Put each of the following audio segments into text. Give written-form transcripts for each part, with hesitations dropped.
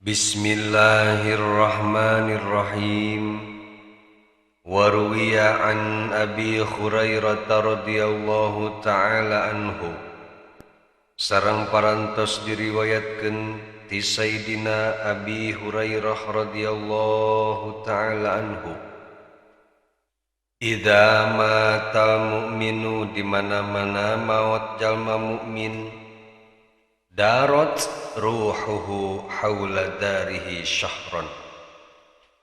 Bismillahirrahmanirrahim. Waruwiya an Abi Hurairah radhiyallahu ta'ala anhu. Sareng parantos diriwayatkeun ti Sayyidina Abi Hurairah radhiyallahu ta'ala anhu. Idza matal mu'minu, di mana-mana maot jalma mukmin, darat ruhuhu haula darihi syahron,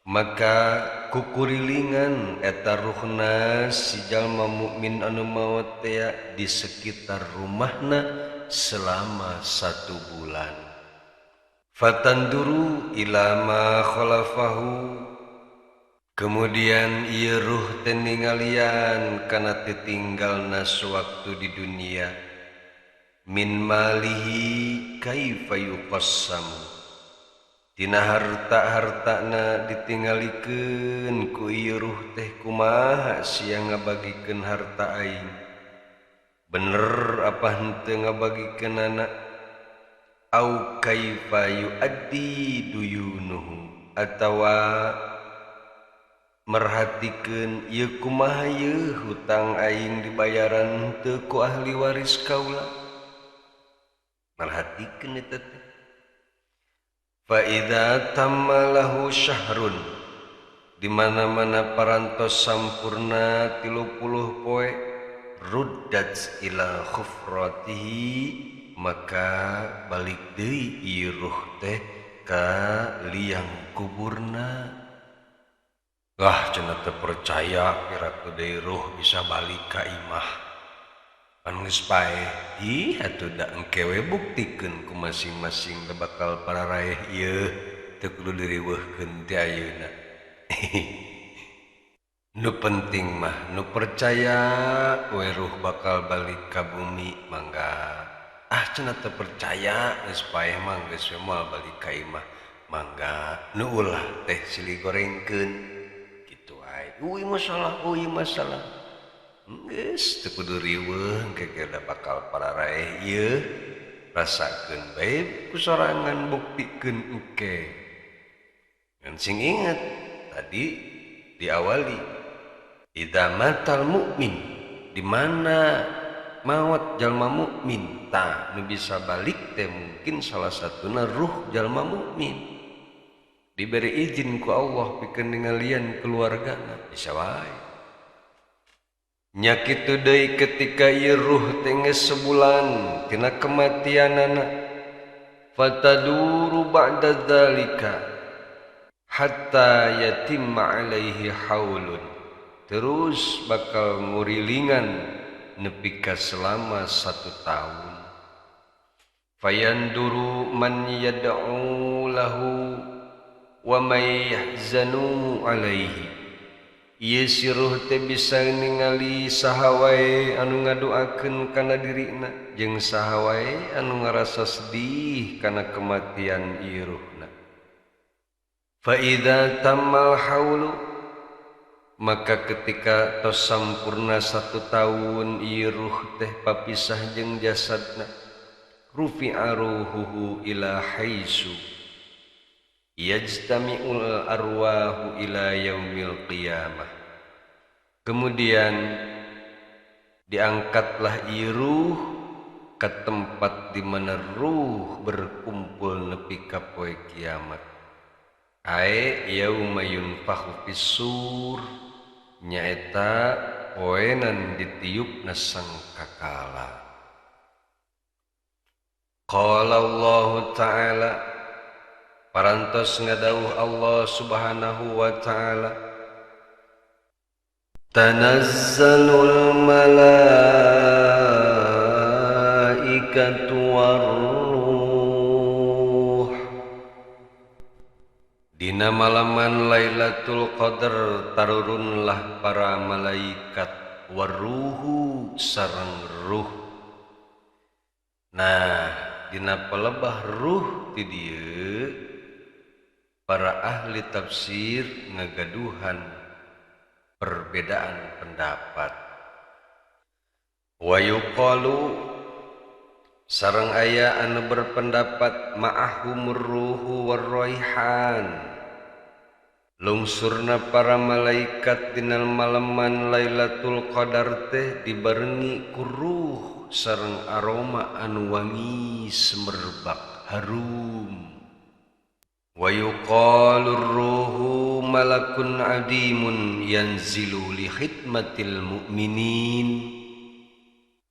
maka kukurilingan eta ruhna si jalma mukmin anu maot tea di sekitar rumahna selama 1 bulan. Fatanduru ila ma khalafahu, kemudian ieu ruh teh ningalian kana titinggalna sewaktu di dunia. Min malihi kaifa yuqassamu, tina harta-hartana ditinggalikeun ku ieu ruh teh kumaha sia ngabagikeun harta aing, bener apa henteu ngabagikeunana. Au kaifa yuaddi duyunuhu, atawa merhatikeun ieu kumaha ieu hutang aing dibayaran henteu ku ahli waris kaula. Merhatikeun eta teh. Fa idza tamma lahu syahrun, di mana-mana parantos sampurna 30 poe, ruddat ila khufratihi, maka balik deui ieu ruh teh ka liang kuburna. Lah cenah teu percaya piraku deui ruh bisa balik ka imah. Pan geus paeh, ih atuh da engke we buktikeun ku masing-masing da bakal pararaeh ieu teu kudu diriweuhkeun ti ayeuna. Nu penting mah nu percaya we ruh bakal balik ka bumi mangga. Ah cenah teu percaya geus paeh mah geus we moal balik ka imah mangga. Nu ulah teh silih gorengkeun kitu wae. Uy masalah, uy masalah. Geus teu kudu riweuh engke ge da bakal pararaeh ieu. Rasakeun bae ku sorangan, buktikeun engke. Ngan sing inget tadi diawali idza matal mukmin, di mana maot jalma mukmin tah nu bisa balik teh mungkin salah satuna ruh jalma mukmin. Diberi izin ku Allah pikeun ningalian keluargana bisa wae. Nya kitu deui ketika ieu ruh teh geus sebulan tina kematianana, fataduru ba'da dzalika hatta yatimma alaihi haulun, terus bakal ngurilingan nepi ka selama 1 tahun. Fayanduru man yad'u lahu wa may yahzanu alaihi. Ieu si ruh teh bisa ningali saha wae anu ngadoakeun kana dirina jeung saha wae anu ngarasa sedih kana kematian ieu ruhna. Fa idza tammal haulu, maka ketika tos sampurna 1 tahun ieu ruh teh papisah jeung jasadna, rufi'a ruhuhu ila haitsu yajtami'ul arwahu ila yaumil qiyamah. Kemudian diangkatlah ieu ruh ke tempat di mana ruh berkumpul nepi ka poe kiamat. Ae yauma yunfakhu fis-sur, nyaeta poenan ditiupna sangkakala. Qala Allah Ta'ala, parantos ngadawuh Allah Subhanahu wa ta'ala, tanazzalul malaikatu warruh. Dina malaman Lailatul Qadar tarurunlah para malaikat warruhu sareng ruh. Nah, dina pelebah ruh ti dieu para ahli tafsir ngagaduhan perbedaan pendapat. Wa yuqalu Sareng aya anu berpendapat ma'ahumur ruhu warraihan, lungsurna para malaikat dina maleman Lailatul Qadar teh dibarengi ku ruh sareng aroma anu wangi semerbak harum. Wa yuqalu ruhu malakun adimun yanzilu li khidmatil mu'minin.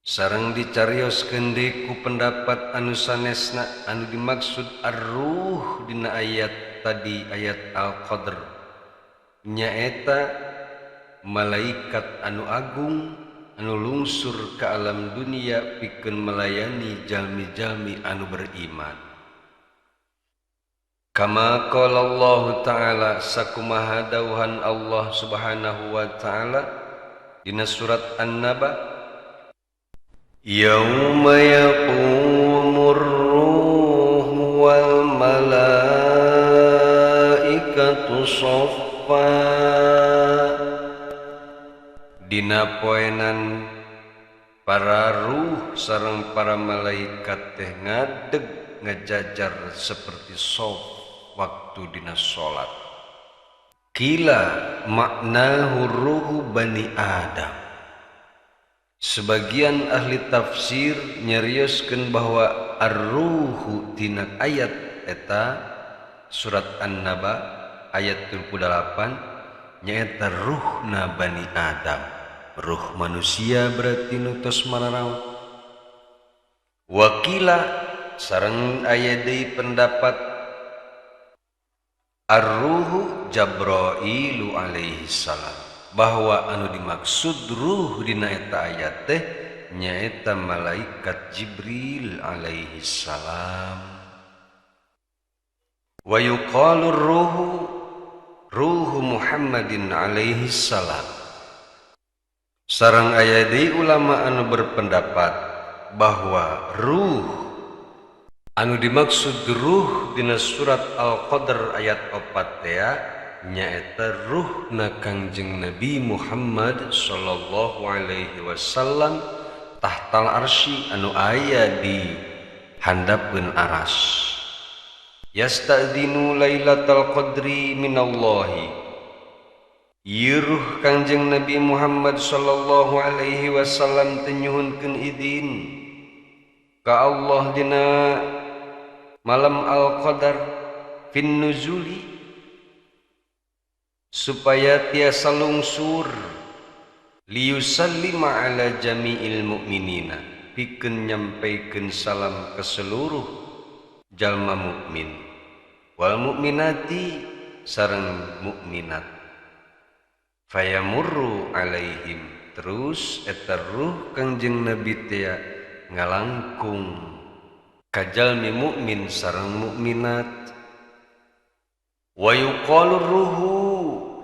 Sareng dicarioskeun deui ku pendapat anu sanesna anu dimaksud ar-ruh dina ayat tadi, ayat Al-Qadr, nyaeta malaikat anu agung anu lungsur ke alam dunia pikeun melayani jalmi-jalmi anu beriman. Kama qala Allah Ta'ala, sakumaha dawuhan Allah Subhanahu wa Ta'ala dina surat An-Naba, yauma yaqumur ruhu wal malaikatu shaffa. Dina poenan para ruh sareng para malaikat teh ngadeg ngajajar seperti shaf waktu dina salat. Kila maknahu ruhu bani Adam. Sebagian ahli tafsir nyarioskeun bahwa ar-ruhu tina ayat eta surat An-Naba ayat 38 nyaeta ruhna bani Adam, ruh manusia berarti nu tos mararaot. Wakila sareng aya deui pendapat ar-ruhu Jabrailu alaihi salam, bahwa anu dimaksud ruh dina eta ayat teh nyaeta malaikat Jibril alaihi salam. Wa yuqalu ruhu ruhu Muhammadin alaihi salam. Sareng aya deui ulama anu berpendapat bahwa ruh anu dimaksud ruh dina surat Al-Qadr ayat 4 teh nyaeta ruhna Kangjeng Nabi Muhammad sallallahu alaihi wasallam tahtal arsy anu aya di handapeun aras. Yasta'dzinu lailatal qadri minallahi. Ieu ruh Kangjeng Nabi Muhammad sallallahu alaihi wasallam teh nyuhunkeun idin ka Allah dina malam Al-Qadar fin nuzuli, supaya tiasa lungsur liyusallima ala jami'il mu'minina, pikeun nyampaikeun salam ke seluruh jalma mukmin wal mukminati sareng mukminat. Fayamurru alaihim, terus eta ruh Kangjeng Nabi teh ngalangkung ka jalmi mukmin sareng mukminat. Wa yuqalu ruhu,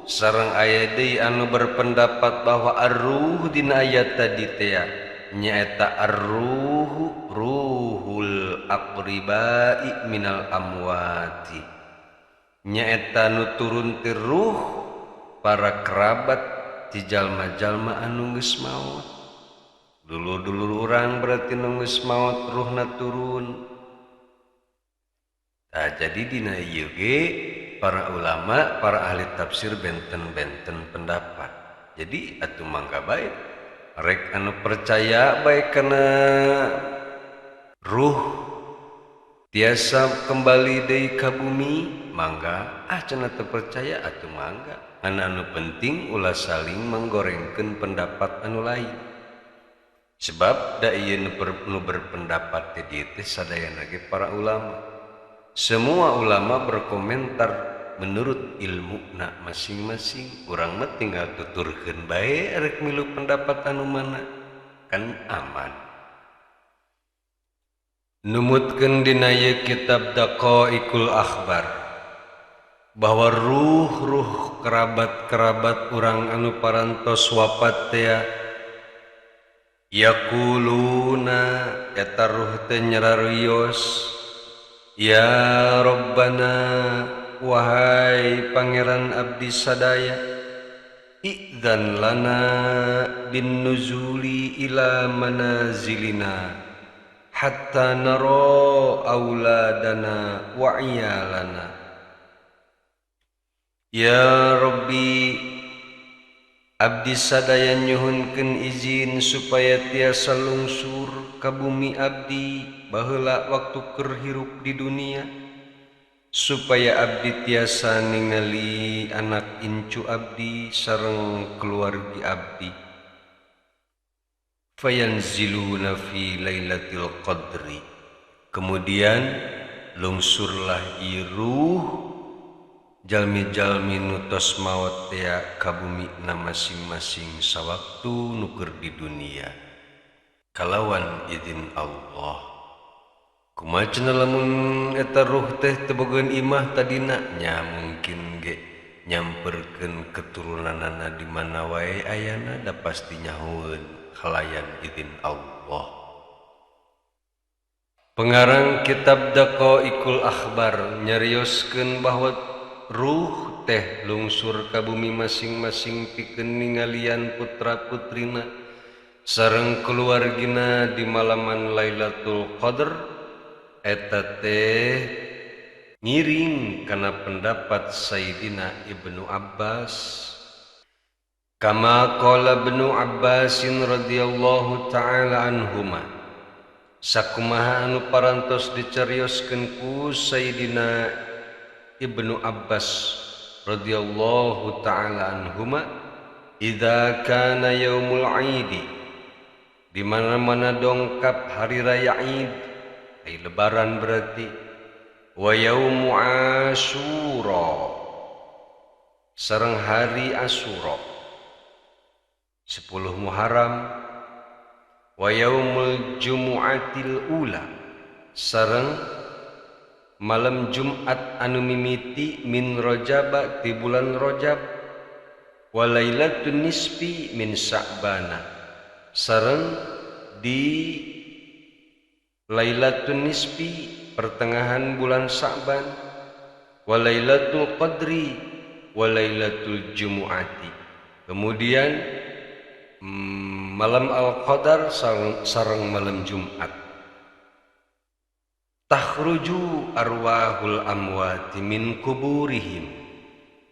sareng aya deui anu berpendapat bahwa ar-ruh dina ayat tadi teh nyaeta ar-ruhu ruhul aqribai minal amwati, nyaeta nu turun ti ruh para kerabat ti jalma-jalma anu geus maot. Dulur-dulur urang berarti nu geus maot ruhna turun. Tah jadi dina ieu ge para ulama, para ahli tafsir benten-benten pendapat. Jadi atuh mangga bae rek anu percaya bae kana ruh tiasa kembali deui ka bumi, mangga. Ah cenah teu percaya atuh mangga. Ngan anu penting ulah saling menggorengkeun pendapat anu lain. Sebab da ieu nu berpendapat teh dieu teh sadayana ge para ulama. Semua ulama berkomentar menurut ilmuna masing-masing. Urang mah tinggal tuturkeun bae rek milu pendapat anu mana, kan aman. Numutkeun dina ieu kitab Daqaiqul Akhbar bahwa ruh-ruh kerabat-kerabat urang anu parantos wafat teh yaquluna, eta ruh teh nyararios, ya Rabbana, wahai Pangeran abdi sadaya, idzan lana bin nuzuli ila manazilina Hatta naro auladana wa iyalana. Ya Rabbi, abdi sadaya nyuhunkeun izin supaya tiasa lungsur ka bumi abdi baheula waktu keur hirup di dunia, supaya abdi tiasa ningali anak incu abdi sareng keluargi abdi. Fayanziluna fi lailatul qadri. Kemudian lungsurlah iruh jalmi-jalmi nu tos maot tea ka bumi na masing-masing sawaktu nu keur di dunia kalawan izin Allah. Kumaha cenah lamun eta ruh teh teu bogaeun imah tadina nya mungkin ge nyamperkeun keturunanana di mana wae ayana da pasti nyahoeun kalayan izin Allah. Pengarang kitab Daqaiqul Akhbar nyarioskeun bahwa ruh teh lungsur ka bumi masing-masing pikeun ningalian putra-putrina sareng keluargina di malaman Lailatul Qadar eta teh ngiring kana pendapat Sayyidina Ibnu Abbas. Kama qala Ibnu Abbasin radhiyallahu ta'ala anhuma, sakumaha anu parantos dicarioskeun ku Sayyidina Ibnu Abbas radhiyallahu ta'ala anhuma, idza kana yaumul aidi, di mana-mana dongkap hari raya Id, hari lebaran berarti, wa yaumu Asyura, sareng hari Asyura 10 Muharram, wa yaumul jumu'atil ula, sareng malam Jumat anu mimiti min Rajab ti bulan Rajab, wa lailatun nisfi min Sa'bana, sareng di lailatun nisfi pertengahan bulan Sa'ban, wa lailatul qadri wa lailatul jumu'ati. Kemudian malam al-qadar sareng malam Jumat. Takhruju arwahul amwati min kuburihim,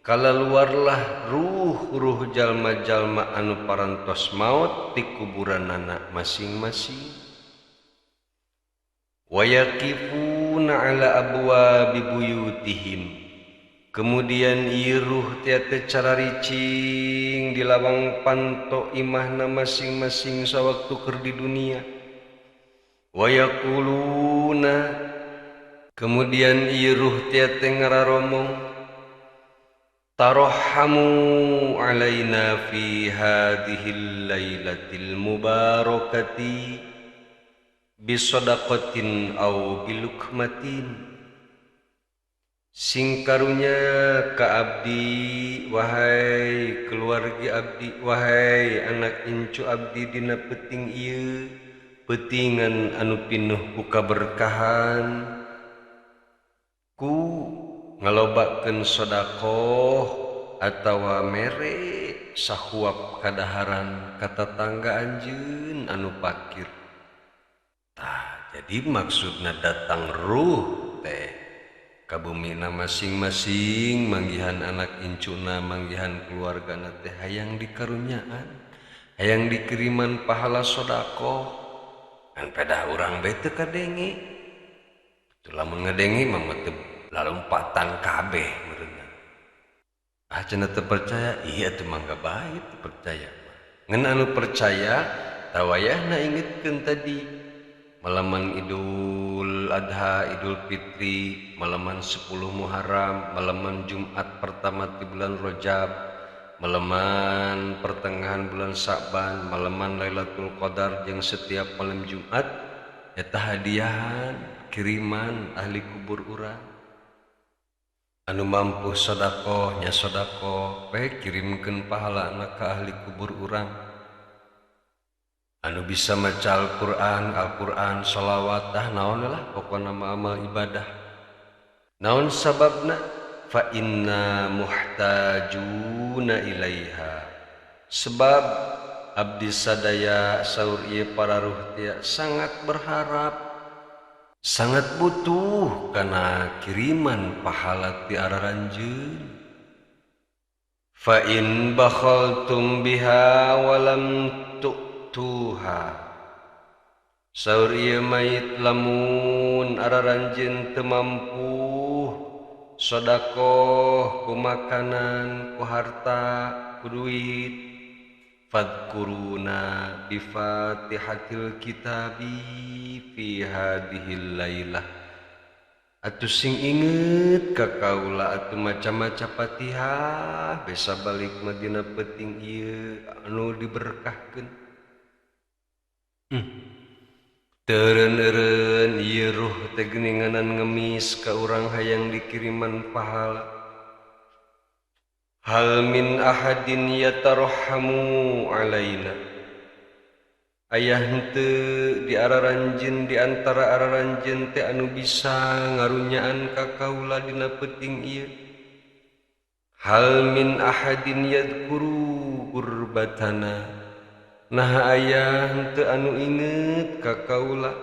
kalaluarlah ruh-ruh jalma-jalma anu parantos maot ti kuburanana masing-masing. Wa yaqifuna ala abwabi buyutihim, kemudian ieu ruh teh cararicing di lawang panto imahna masing-masing sawaktu keur di dunia. Wa yaquluna, kemudian ieu ruh teh ngararomong, tarahhamu alaina fi hadhil lailatil mubarakati bisadaqatin aw bilukmatin. Sing karunya ka abdi, wahai keluarga abdi, wahai anak incu abdi dina peuting ieu, peutingan anu pinuh ku kaberkahan, ku ngalobakeun sedekah atawa mere sahuap kadaharan ka tatangga anjeun anu pakir. Tah, jadi maksudna datang ruh teh ka bumina masing-masing manggihan anak incuna, manggihan keluargana teh hayang dikarunyaan, hayang dikiriman pahala sedekah. Kan pedah urang bae teu kadenge. Lamun ngadenge mah teu lalompatan kabeh meureunna. Ah cenah teu percaya, iya teu mangga bae teu percaya mah. Ngan anu percaya tawayahna ingetkeun tadi malaman Idul Adha, Idul Fitri, malaman 10 Muharram, malaman Jumat pertama di bulan Rajab, malaman pertengahan bulan Sa'ban, malaman Lailatul Qadar jeung setiap malam Jumat eta hadiahan kiriman ahli kubur urang. Anu mampu sedekah nya sedekah we kirimkeun pahalana ka ahli kubur urang. Anu bisa maca Al-Qur'an, Al-Qur'an, sholawat, tah naon lah pokona mah amal ibadah. Naon sababna? Fa inna muhtajuna ilaiha. Sebab abdi sadaya saur ieu para ruh tia sangat berharap Sangat butuh kana kiriman pahala ti araranjeun. Fa in bakhaltum biha walam tu'tuha. Saur ieu mayit lamun araranjeun teu mampu sedekah ku makanan, ku harta, ku duit, fadkuruna bi fatihatil kitabi fi hadhil lailah. Atuh sing inget ka kaula atuh maca-maca Fatihah besa balik madina peuting ieu anu diberkahkeun. Teureun-eureun ieu ruh teh geuninganan ngemis ka urang hayang dikiriman pahala. Hal min ahadin yatarhamu alaina. Aya henteu di araranjeun di antara araranjeun teh anu bisa ngarunyaan ka kaula dina peuting ieu. Hal min ahadin yadhkuru gurbatana. Nah aya henteu anu inget ka kaula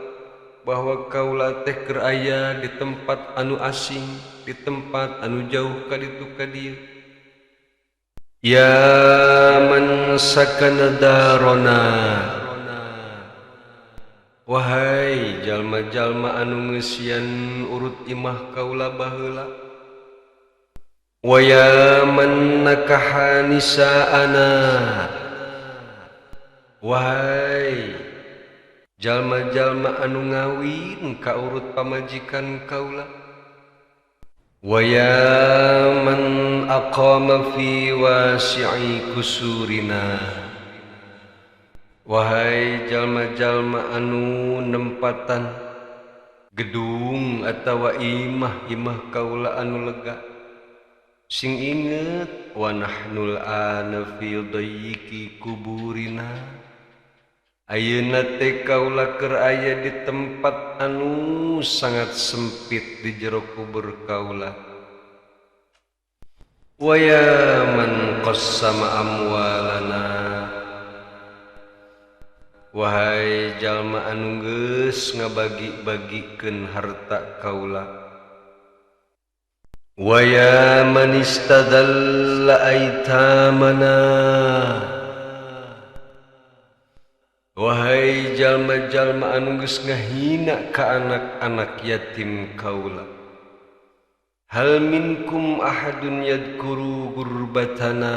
bahwa kaula teh keur aya di tempat anu asing, di tempat anu jauh ka ditu ka dieu. Ya man sakana darona. Wahai jalma-jalma anu ngeusian urut imah kaula baheula. Wa ya man nakaha nisaana. Wahai jalma-jalma anu ngawin ka urut pamajikan kaula. Wa ya man aqama fi wasi'i kusurina. Wahai jalma-jalma anu nempatan gedung atawa imah-imah kaula anu lega. Sing inget wa nahnul ana fi dhayyiki kuburina. Ayeuna teh kaula keur aya di tempat anu sangat sempit di jero kubur kaula. Wa ya man qassama amwalana. Wahai jalma anu geus ngabagi-bagikeun harta kaula. Wa ya man istadalla aitamana. Wahai jalma-jalma anu geus ngahina ka anak-anak yatim kaula. Hal minkum ahadun yadhkuru gurbatana.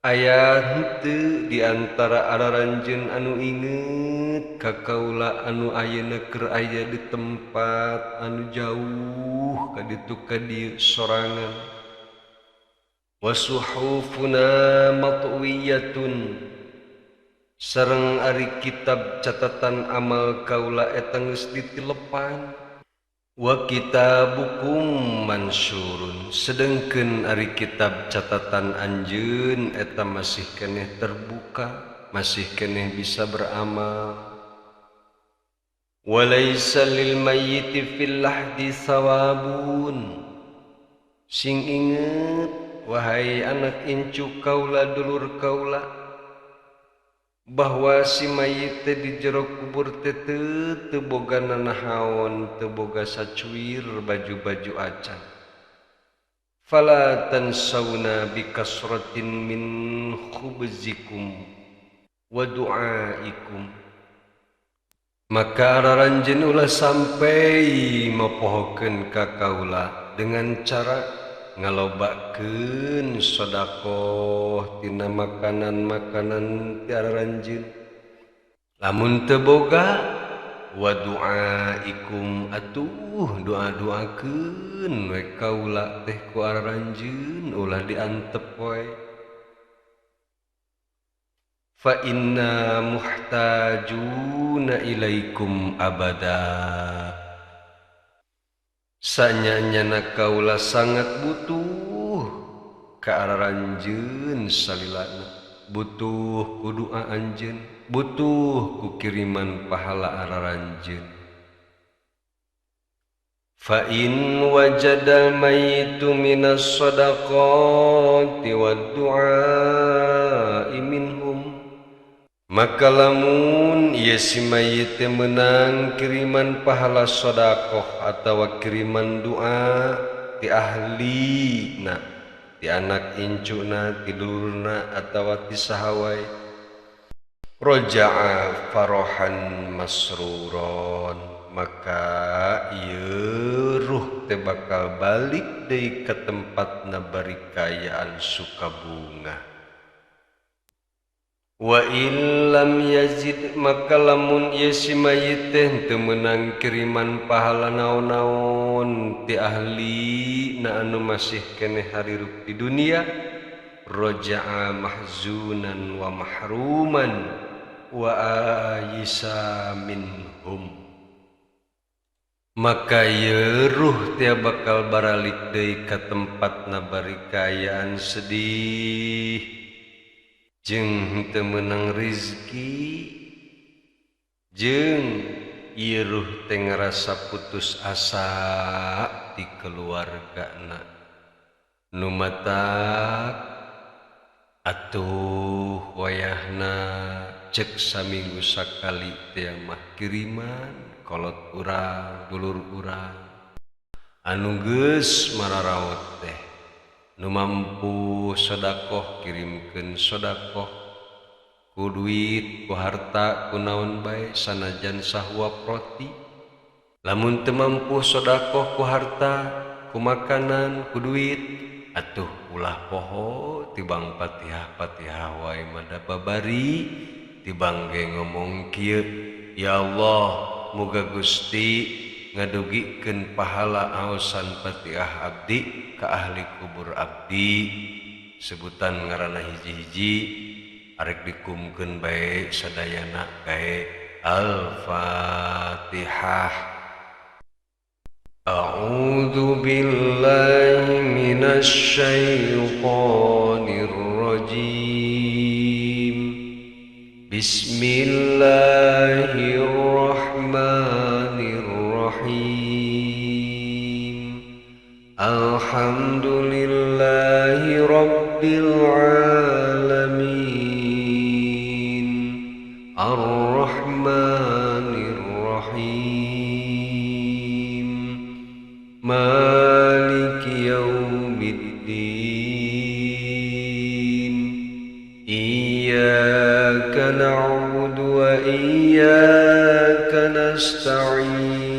Aya henteu di antara araranjeun anu inget ka kaula anu ayeuna keur aya di tempat anu jauh ka ditu ka dieu sorangan. Wasuhufuna matwiyatun. Sareng ari kitab catatan amal kaula eta geus ditilepan. Wa kitabukum mansyurun. Sedengkeun ari kitab catatan anjeun eta masih keneh terbuka, masih keneh bisa beramal. Walaisa lil mayyiti fil lahdi sawabun. Sing inget wahai anak incu kaula, dulur kaula, bahwa si mayit teh di jero kubur teh teu boga nanahaon, teu boga sacuir baju-baju acan. Fala tansawna bikasratin min khubzikum wa du'aikum. Maka araranjeun ulah sampai mapohokeun ka kaula dengan cara ngalobakeun sedekah tina makanan-makanan ti araranjeun. Lamun teu boga wa du'aikum atuh doa-doakeun we kaula teh ku araranjeun ulah diantep we. Fa inna muhtajuna ilaikum abada. Sanyanyana kaula sangat butuh ka araranjeun salilana, butuh ku doa anjeun, butuh ku kiriman pahala araranjeun. Fa in wajadal mayitu minas sadaqati wad du'a'i minhum. Maka lamun ieu si mayit teh meunang kiriman pahala sedekah atawa kiriman doa ti ahlina, ti anak incuna, ti dulurna atawa ti saha wae, roja'a farahan masruron, maka ieu ruh teh bakal balik deui ka tempatna bari kaayaan sukabunga. Wa illam yazid, maka lamun ieu si mayit teh teu meunang kiriman pahala naon-naon ti ahli na anu masih keneh harirup di dunia, roja'a mahzunan wa mahruman wa ayisa minhum, maka ieu ruh teh bakal baralik deui ka tempatna bari kaayaan sedih jeung teu meunang rizki, jeung ieu ruh teh ngarasa putus asa ti keluargana. Nu matak atuh wayahna cek saminggu sakali teh mah kiriman kolot urang, dulur urang anu geus mararaot teh, nu mampu sedekah kirimkeun sedekah ku duit, ku harta, ku naon bae sanajan sahuap roti. Lamun teu mampu sedekah ku harta, ku makanan, ku duit, atuh ulah poho tibang Fatihah-Fatihah wae mah da babari, tibang ge ngomong kieu, ya Allah muga Gusti ngadugikeun pahala aosan Fatihah abdi ka ahli kubur abdi. Sebutan ngaranna hiji-hiji arek dikumkeun bae sadayana bae. Al-Fatihah. A'udzu billahi minasy syaithanir rajim. Bismillahirrahmanirrahim. Alhamdulillahi rabbil alamin. Arrahmanir rahim. Maliki yaumiddin. Iyyaka na'budu wa iyyaka nasta'in.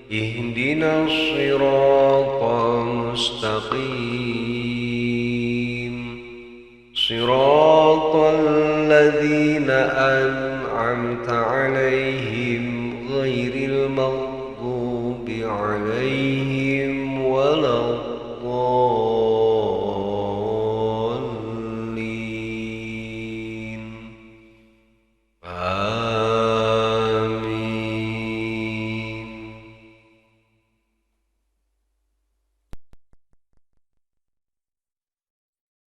Ihdinas siratal mustaqim.